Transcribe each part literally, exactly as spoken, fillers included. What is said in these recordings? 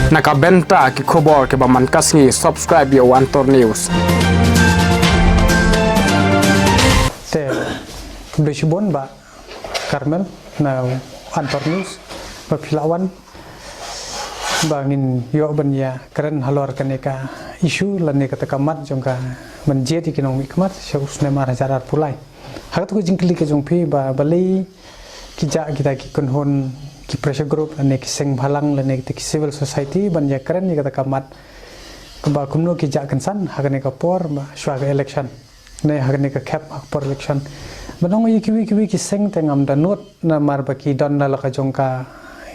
Na ka bynta ki khubor kiba man ka sngi, subscribe ïa u Antor News. Te, khublei shibun Bah Carmel na u Antor News ba phi la wan ba ngin ïoh ban ïa kren halor kane ka issue lane kata ka mat jong ka ban jied ïa ki nongmihkhmat sha u snem ar hajar arphew lai. Ha katu ka jingkylli ka jong phi ba balei ki jait kita ki kynhun, ki pressure group lane ki seng bhalang lane kita ki civil society ban ïa kren ïa kata ka mat kaba kumno ki jait kynsan ha kane ka por ba shuwa ka election ne ha kane ka khep ha ka por election. Ban ong ïa kiwei kiwei ki seng te ngam da nud namar ba ki don la ka jong ka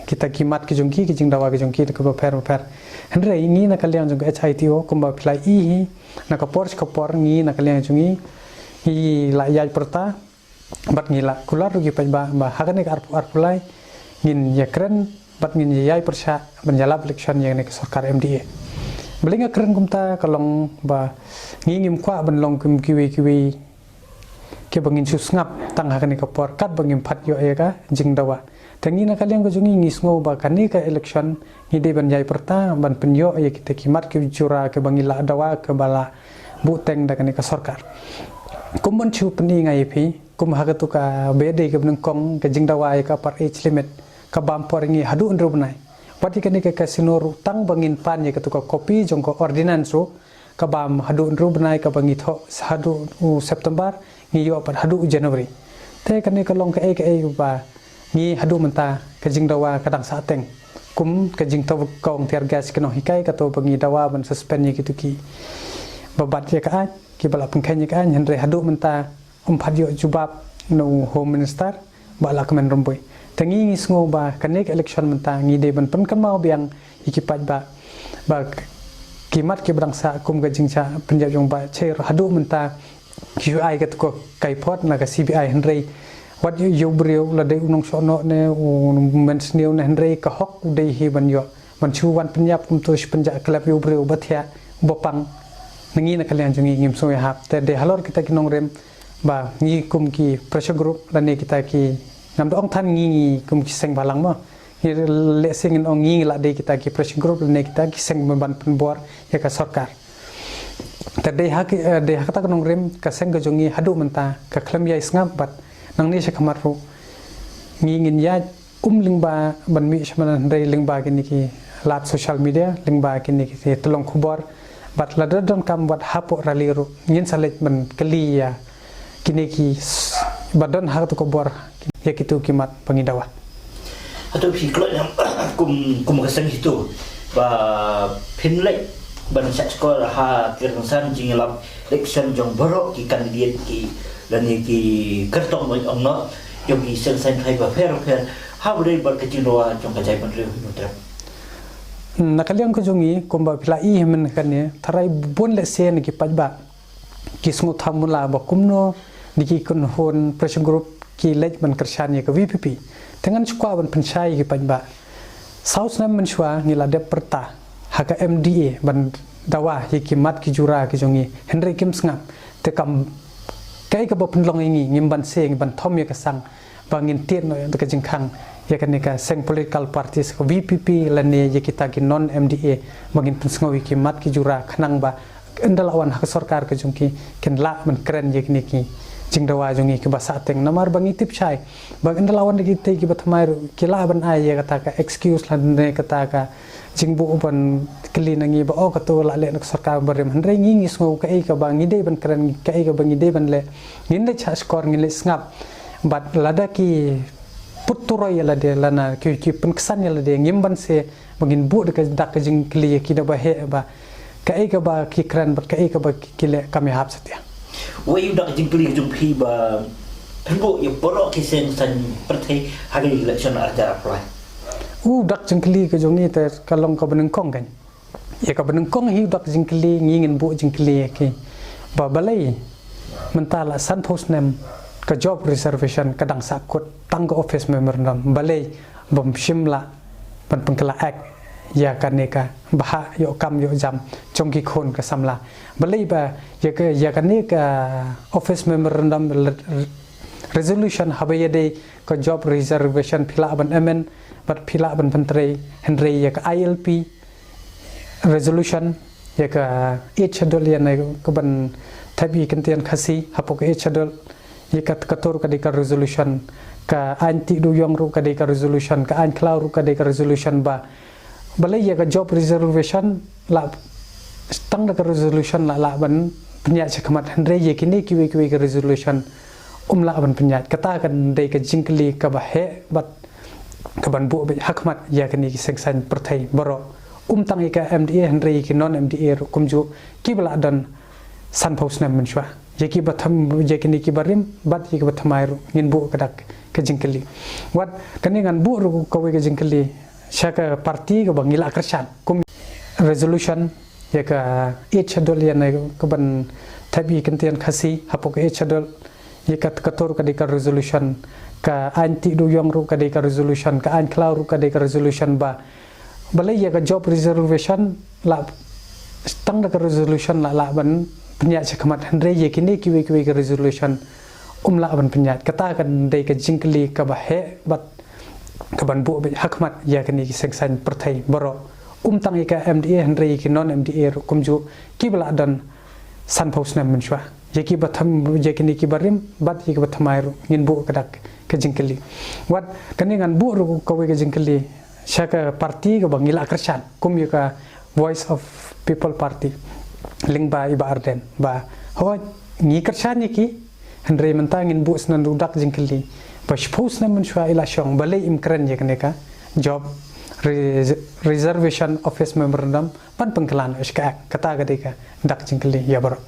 kita ki mat ki jong ki, ki jingdawa ki jong ki kaba pher bapher. Hynrei ngi na ka liang jong ka H I T O kumba phi la i hi na ka por sha ka por ngi na ka liang jong ngi ngi la ïaid pyrta bad ngi la kular ruh ki paidbah ba ha kane ka arphew arphew lai ngin ïa kren bad ngin ïa ïaid pyrshah ban ïa lap election ïa kane ka sorkar M D A. Balei nga kren kumta ka long ba ngi ngim kwah ban long kum kiwei kiwei kiba ngin shu sngap tang ha kane ka por katba ngim pat ïoh ïa ka jingdawa. Te ngi na ka liang ka jong ngi ngi sngew ba kane ka election ngi dei ban ïaid pyrta ban pynïoh ïa kita ki mat ki jura kiba ngi la dawa kiba la buh teng da kane ka sorkar. Kum ban shu pyni nga ïa phi kum ha katu kaba dei kaba nyngkong ka jingdawa ïa ka upper age limit ka bam por ngi haduh hynriew bnai. Wat ïa kane ka casino ruh tang ba ngin pan ïa katu ka copy jong ka ordinance ruh ka bam haduh hynriew bnai kaba ngi thoh haduh u September ngi ïoh pat haduh u January. Te kane ka long kaei kaei ba ngi haduh mynta ka jingdawa ka dang sah teng. Kum ka jingthoh kong tear gas ki nonghikai kato ba ngi dawa ban suspend ïa kitu ki ba bat ïa ka aiñ kiba la pynkheiñ ïa ka aiñ hynrei haduh mynta ym pat ïoh jubab na u Home Minister Bah Lahkmen Rymbui. Te ngi ngi sngew ba kane ka election mynta ngi dei ban pynkynmaw biang ïa ki paidbah ba ki mat kiba dang sah kum ka jingshah pynïap jong Bah Sher haduh mynta ki shu ai katu ka kaipot na ka C B I hynrei wat ïa u briew la dei u nongshong noh ne u mynsniew ne hynrei ka hok u dei hi ban ïoh ban shu wan pynïap kumto shu pynjah klep ïa u briew ba thiah ba pang. Na ngi na ka liang jong ngi ngim sngew ïahap te dei halor kita ki nongrim ba ngi kum ki pressure group lane kita ki ngam da ong than ngi ngi kum ki seng bhalang mo. Ngi lehse ngin ong ngi ngi la dei kita ki pressure group lane kita ki seng ban pynbor ïa ka sorkar. Te dei ha ki, eh, dei ha kata ka nongrim ka seng ka jong ngi haduh mynta ka khlem ïai sngap bad nangne sha khmat ruh ngi ngin ïaid um lyngba ban mih sha madan hynrei lyngba kine ki lad social media lyngba kine ki tyllong khubor bad lada donkam wat hapoh rally ruh ngin sa leit ban kylli ïa kine ki s- ba don ha katu ka bor ïa kitu ki mat ba ngi dawa. Hato phi kloi nam kum kum ka seng hitu ba phin leit ban shah skor ha ki rynsan jingïalap election jong baroh ki candidate ki lane ki kyrtong ban ong noh jong ki seng saiñ trai ba pher pher ha bynriew bad ka jingdawa jong ka jaitbynriew Hynñiewtrep. Na ka liang ka jong ngi kumba phi la i hi mynne kane tharai bun lehse na ki paidbah ki sngewthuh mula ba kumno na ki kynhun pressure group ki leit ban kyrshan ïa ka V P P. Te ngan shu kwah ban pynshai ïa ki paidbah. Saw snem mynshuwa ngi la dep pyrta ha ka M D A ban dawa ïa ki mat ki jura ki jong ngi hynrei kim sngap. Te kam kaei kaba pynlong ïa ngi ngim ban se ngi ban thom ïa ka sang ba ngin tied noh ïa ka jingkhang ïa kane ka seng political parties ka V P P lane ïa kita ki non M D A ba ngin pynsngew ïa ki mat ki jura khnang ba ynda la wan ha ka sorkar ka jong ki kin lah ban kren ïa kine ki jingdawa jong ngi kiba sah teng namar ba ngi tip shai ba ynda la wan da kitei kiba thymmai ruh ki lah ban ai ïa kata ka excuse lane kata ka jingbuh ban kylli na ngi ba oh kato la leh na ka sorkar barim hynrei ngi ngi sngew kaei kaba ngi dei ban kren kaei kaba ngi dei ban leh ngin leit shah skor ngin leit sngap bad lada ki put turoi ïa lade lane ki ki pynksan ïa lade ngim ban se ba ngin buh da ka dak ka jingkylli ïa ki da ba heh ba kaei kaba ki kren bad kaei kaba ki leh kam ïahap satia. Wei u dak jingkylli ka jong phi ba pynbuh ïa baroh ki seng saiñ pyrthei ha ka election ar hajar arphew lai. U dak jingkylli ka jong ngi te ka long kaba nyngkong kan. Ïa kaba nyngkong hi u dak jingkylli ngi ngin buh jingkylli ïa ki ba balei mynta la sanphew snem ka job reservation ka dang sah kut tang ka office memorandum balei bym shim lah ban pynkylla act ïa kane ka bhah ïoh kam ïoh jam jong ki khun ka samla balei ba ïa ka ïa kane ka office memorandum resolution haba ïadei ka job reservation phi lah ban amend bad phi lah ban pyntrei hynrei ïa ka I L P resolution ïa ka eighth schedule, ïa ne ka ban thep ïa ki ktien Khasi hapoh ka eighth schedule, ïa ka, kato ruh ka dei ka resolution, ka aiñ tih duh ïong ruh ka dei ka resolution, ka aiñ khlaw ruh ka dei ka resolution ba, balei ïa ka job reservation la tang da ka resolution la, la ban pynïaid shakhmat, hynrei ïa kine kiwei kiwei ka resolution um lah ban pynïaid. Kata kan dei ka jingkylli kaba heh bad ka ban buh beit hakhmat ïa kine ki seng saiñ pyrthei baroh. Um tang ïa ka M D A, hynrei ïa ki non M D A ruh kumjuh, kiba lah don sanphew snem mynshuwa. Ïa kiba tham, ïa kine kiba rim bad ïa kiba thymmai ruh ngin buh ka dak ka jingkylli. Wat kane ngan buh ruh kawei ka jingkylli sha ka party kaba ngi la kyrshan kum resolution ïa ka eighth schedule, ïa ne ka ban thep ïa ki ktien Khasi hapoh ka eighth schedule, ïa ka, kato ruh ka dei ka resolution, ka aiñ tih duh ïong ruh ka dei ka resolution, ka aiñ khlaw ruh ka dei ka resolution ba, balei ïa ka job reservation la tang da ka resolution la, la ban pynïaid shakhmat, hynrei ïa kine kiwei kiwei ka resolution um lah ban pynïaid. Kata kan dei ka jingkylli kaba heh bad ka ban buh beit hakhmat ïa kine ki seng saiñ pyrthei baroh. Um tang ïa ka M D A, hynrei ïa ki non M D A ruh kumjuh, kiba lah don sanphew snem mynshuwa. Ïa kiba tham, ïa kine kiba rim bad ïa kiba thymmai ruh ngin buh ka dak ka jingkylli. Wat kane ngan buh ruh kawei ka jingkylli sha ka party kaba ngi la kyrshan kum ïa ka Voice of People Party, lyngba i Bah Ardent, ba hooid ngi kyrshan ïa ki, hynrei mynta ngin buh sngewbha dak jingkylli ba shiphew snem mynshuwa i la shong, balei im kren ïa kane ka job re-, reservation office memorandum ban pynkylla noh sha ka Act. Kata ka dei ka dak jingkylli ïa baroh.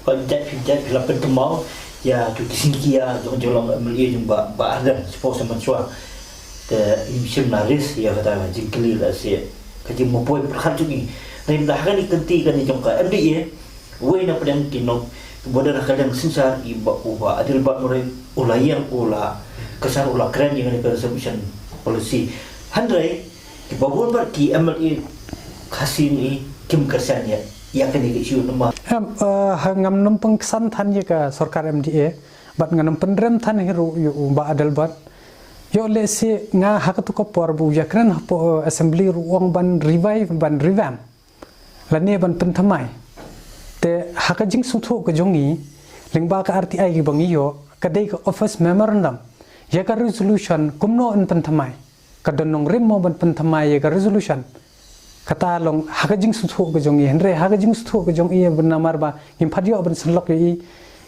Hooid, jait phi, jait phi la pynthymmai ïa tu ki sngewsih ïa jong, jong long M L A jong Bah, Bah Ardent shiphew snem mynshuwa. Te im shym la raise ïa kata ka jingkylli lehse ka jingmyntoi pyrkhat jong i. Te mynta ha kane ka kynti kane jong ka M D A, wei na pdeng ki nong, border ha ka liang synshar, i Bah, u Bah Adelbert Murray u la ïeng, u la kyrshan, u la kren ïa kane ka reservation policy. Hynrei kiba bun bha ki M L A Khasi ngi kim kyrshan ïa, ïa kane ka issue namar. Em, eh, ha ngam nym pynksan than ïa ka sorkar M D A, bad ngam nym pynrem than hi ruh ïa u Bah Adelbert. Ïoh lehse nga ha kato ka por ba u ïakren hapoh, eh, assembly ruh u ong ban revive, ban revamp, lane ban pynthymmai. Te ha ka jingsngewthuh ka jong ngi, lyngba ka R T I kiba ngi ïoh, ka dei ka office memorandum. Ïa ka resolution kumno yn pynthymmai? Ka don nongrim mo ban pynthymmai ïa ka resolution? Kata long ha ka jingsngewthuh ka jong ngi, hynrei ha ka jingsngewthuh ka jong i, namar ba ngim pat ïoh ban sylloh ïa i,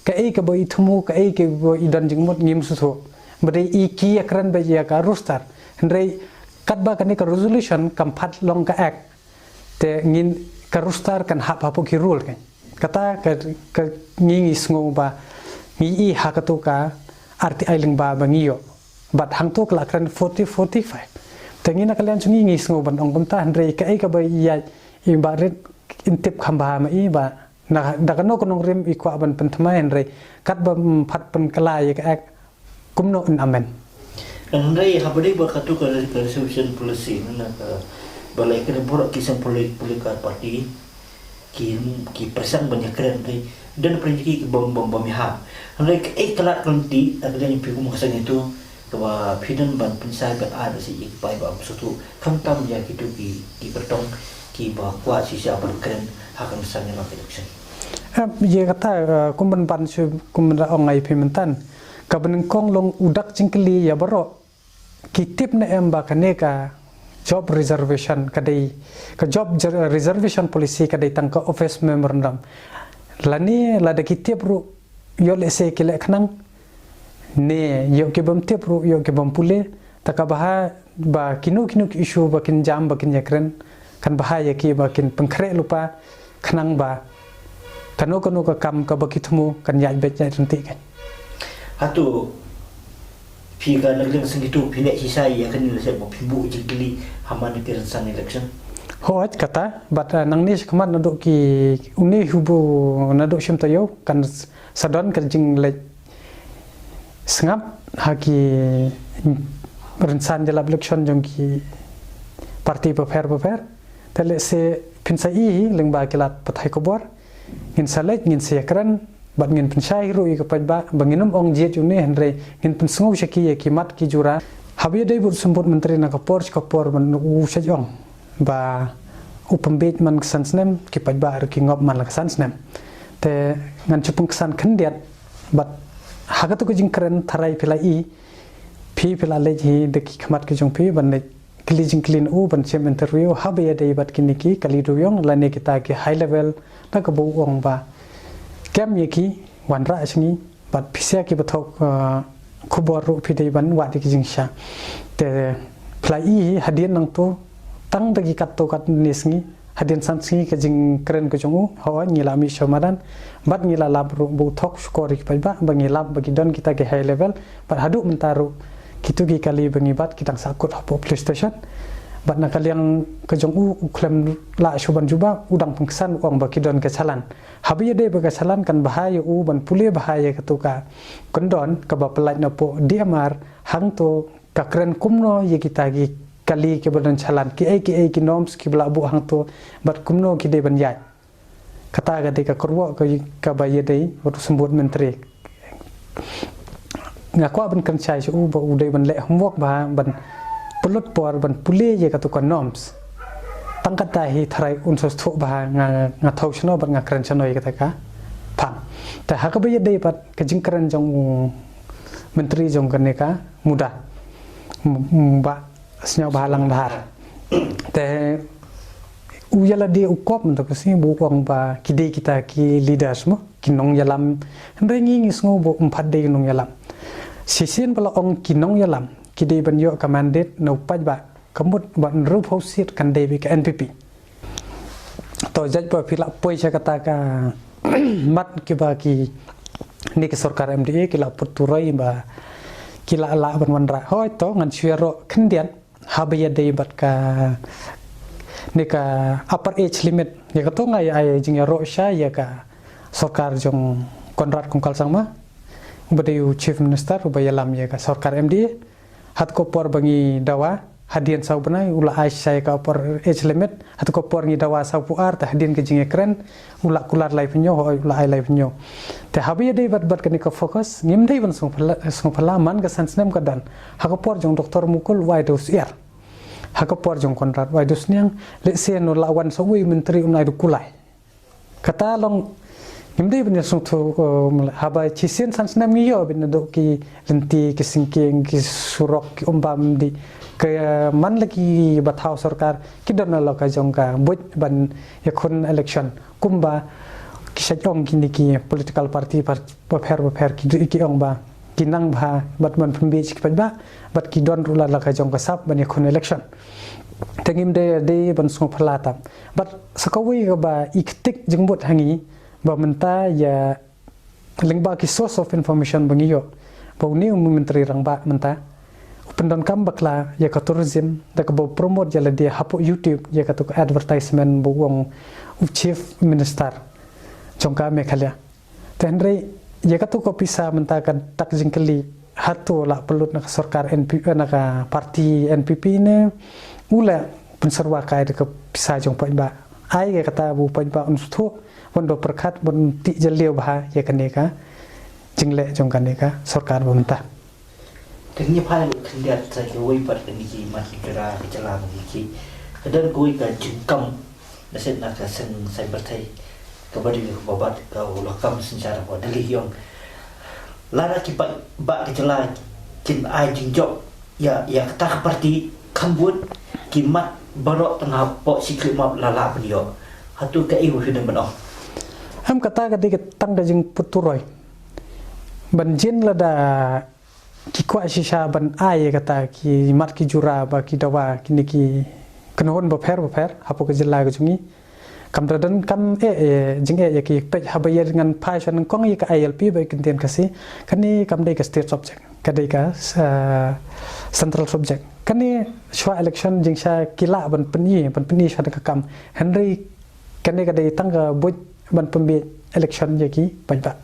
kaei kaba i thmu, kaei kaba i don jingmut ngim sngewthuh. Ba dei i ki ïakren beit ïa ka roster. Hynrei katba kane ka resolution kam pat long ka Act, te ngin, ka roster kan hap hapoh ki rule kan. Kata ka, ka ngi, ngi sngew ba ngi i ha kato ka R T I lyngba ba ngi ïoh. Bad hangto ka la kren forty forty-five. Te ngi na ka liang jong ngi ngi sngew ban ong kumta, hynrei kaei kaba ïa i Bah Ardent, yn tip kham bha ma i ba na, da kano ka nongrim i kwah ban pynthymmai, hynrei katba, mm, pat pynkylla ïa ka Act, kumno yn amend? Hynrei haba dei ba kato ka re-, ka reservation policy na ka, ba la ïakren baroh ki seng poli-, political party, ki, ki pyrshang ban ïakren, hynrei don pyrshang ki, ki bym, bym, bym ïahap. Hynrei kaei ka lad ka lynti, ka lynti phi kum ka seng itu, kaba phi don ban pynshai ban ai ba shi ïa ki paidbah ba sngewthuh, khamtam ïa kito ki, ki kyrtong kiba kwah shisha ban kren ha ka nuksa ne la ka election. Eh, ïa kata, eh, kum ban ban shu, kum ban ong ai phi mynta, kaba nyngkong long u dak jingkylli ïa baroh. Ki tip ne em ba kane ka job reservation ka dei, ka job jer-, reservation policy ka dei tang ka office memorandum? Lane lada ki tip ruh, ïoh lehse ki leh khnang, ne ïoh ki bym tip ruh, ïoh ki bym pule, te ka bha ba kino kino ki issue ba kin jam ba kin ïakren, kan bha ïa ki ba kin pynkhreh lypa, khnang ba kano kano ka kam kaba ki thmu kan ïaid beit ïaid ryntih kan. Hato phi ka nang liang sngewthuh phi leh shisha ïa kane lehse ba phi buh jingkylli ha man ki rynsan election? Hooid kata, bad, eh, nangne shakhmat naduh ki une hubu naduh shim taïew kan s-, sa don ka jingleit sngap ha ki rynsan jyllap election jong ki party bapher bapher. Te lehse phin sa ïohi lyngba ki lad pathai khubor, ngin sa leit, ngin sa ïakren, bad ngin pynshai ruh ïa ki paidbah, ba ngin ym ong jied ïa une, hynrei ngin pynsngew sha ki ïa ki mat ki jura. Haba ïadei bad u symbud myntri na ka por sha ka por ban u shait ong ba u pynbiej man ka san snem, ki paidbah ruh ki ngop man la ka san snem. Te ngan shu pynksan khyndiat, bad ha katu ka jingkren tharai phi la i, phi phi la leit hi da ki khmat ki jong phi, ban leit kylli jingkylli na u, ban shem interview, haba ïadei bad kine ki kali dewiong, lane kita ki high level, da kaba u ong ba kem ïa ki wanrah sha ngi, bad phi sha ki ba thoh, uh, khubor ruh phi dei ban wad ïa ki jingshisha. Te phi la i hi hadien nangtu, tang da ki katto katne sngi, hadien san sngi ka jingkren ka jong u, hooid ngi la mih sha madan, bad ngi la lap ruh ba u thoh shukor ïa ki paidbah, ba ngi lap ba ki don kita ki high level, bad haduh mynta ruh kitu ki kali ba ngi bat ki dang sahkut hapoh police station. Bad na ka liang ka jong u, u khlem lah shuh ban jubab, u dang pynksan u ong ba ki don ka challan. Haba ïadei bad ka challan kan bha ïa u ban pule bha ïa katu ka kyndon kaba pyllait napoh D M R, hangto ka kren kumno ïa kita ki kali kiba don challan, kiei kiei ki norms kiba la buh hangto, bad kumno ki dei ban ïaid. Kata ka dei ka kyrwoh ka, kaba ïadei bad u symbud myntri. Nga kwah ban kren shai sha u ba u dei ban leh homework bha, ban pynlut por ban pule ïa katu ka norms. Tang kata hi tharai un sngewthuh bha nga, nga thew shano bad nga kren shano ïa kata ka phang. Te ha kaba ïadei bad ka jingkren jong u myntri jong kane ka muda, M-, m-, ba Sniawbhalang Dhar. Te u ïa lade u kop mynta ka sngi ba u ong ba ki dei kita ki leaders mo, ki nongïalam. Hynrei ngi ngi sngew ba um pat dei ki nongïalam. Shisien ba la ong ki nongïalam, ki dei ban ïoh ka mandate na u paidbah, ka mut ba hynriewphew seat kan dei beit ka N P P. To jait ba phi la poi sha kata ka mat kiba kine ki sorkar M D A ki la put turoi ba ki la lah ban wanrah. Hooid to ngan shu ïaroh khyndiat haba ïadei bad kane ka upper age limit. Ïa kato nga ïa ai jingïaroh sha ïa ka sorkar jong Conrad Kongkal Sangma, uba dei u Chief Minister uba ïalam ïa ka sorkar M D A. Hato ka por ba ngi dawa, hadien saw bnai u la ai shisha ïa ka upper age limit. Hato ka por ngi dawa sawphew ar, te hadien ka jingïakren u la kular laiphew hynñiew, hooid u la ai laiphew hynñiew. Te haba ïadei bad, bad kane ka focus, ngim dei ban sngewphylla, sngewphylla man ka san snem ka don. Ha ka por jong Doctor Mukul u ai da u syiar. Ha ka por jong Conrad u ai da u sniang, lehse u la wan sa uwei u myntri un ai da u kulai. Kata long ngim dei ban ïasngewthuh, um, haba shisien san snem ngi ïoh beit naduh ki lynti, ki syngkien, ki surok, ki um bam dih. Ka man la kiba thaw sorkar ki don la ka jong ka buit ban ïakhun election. Kumba ki shait ong kine ki political party, par-, bapher bapher ki, ki ong ba ki nang bha bad ban pynbiej ki paidbah, bad ki don ruh la la ka jong ka sap ban ïakhun election. Te ngim dei, dei ban sngewphylla tam. Bad sa kawei kaba i ktik jingmut ha ngi ba mynta ïa lyngba ki source of information ba ngi ïoh, ba une u myntri rangbah mynta u pyndonkam bakla ïa ka tourism da kaba u promote ïa lade hapoh YouTube ïa katu ka advertisement ba u ong u Chief Minister jong ka Meghalaya. Te hynrei ïa katu ka pisa mynta ka dak jingkylli, hato la pynlut na ka sorkar N P P, na ka party N P P ne u la pynsyrwa kai da ka pisa jong paidbah? Ai ïa kata ba u paidbah un sngewthuh, ban da pyrkhat, ban tih jylliew bha ïa kane ka jingleh jong kane ka sorkar ba mynta. Te ngi phai ruh khyndiat sa kawei pat kane ki mat ki jura ki jylla ba ngi ki. Ka don kawei ka jingkam na shet na ka seng Saiñ Pyrthei kaba dei ka babat ka u la kam synshar hapoh Delhi hi ong. Lada ki paidbah ki jylla kin ai jingjop ïa, ïa kata ka party kham vote, ki mat baroh tang hapoh shi khyllipmat la lah ban ïoh. Hato kaei ba phi dang ban ong? Em, kata ka dei ka tang ka jingput turoi. Ban jin lada ki kwah shisha ban ai ïa kata ki mat ki jura ba ki dawa kine ki kynhun bapher bapher hapoh ka jylla ka jong ngi. Kam da donkam eh, eh, jingeh ïa ki, peit haba ïa ngan phai sha nyngkong ïa ka I L P ba ïa kyntien Khasi. Kane kam dei ka state subject, ka dei ka, eh, central subject. Kane shuwa election jingshisha ki lah ban pyni, ban pyni shuwa da ka kam. Hynrei kane ka dei tang ka buit ban pynbiej election ïa ki paidbah.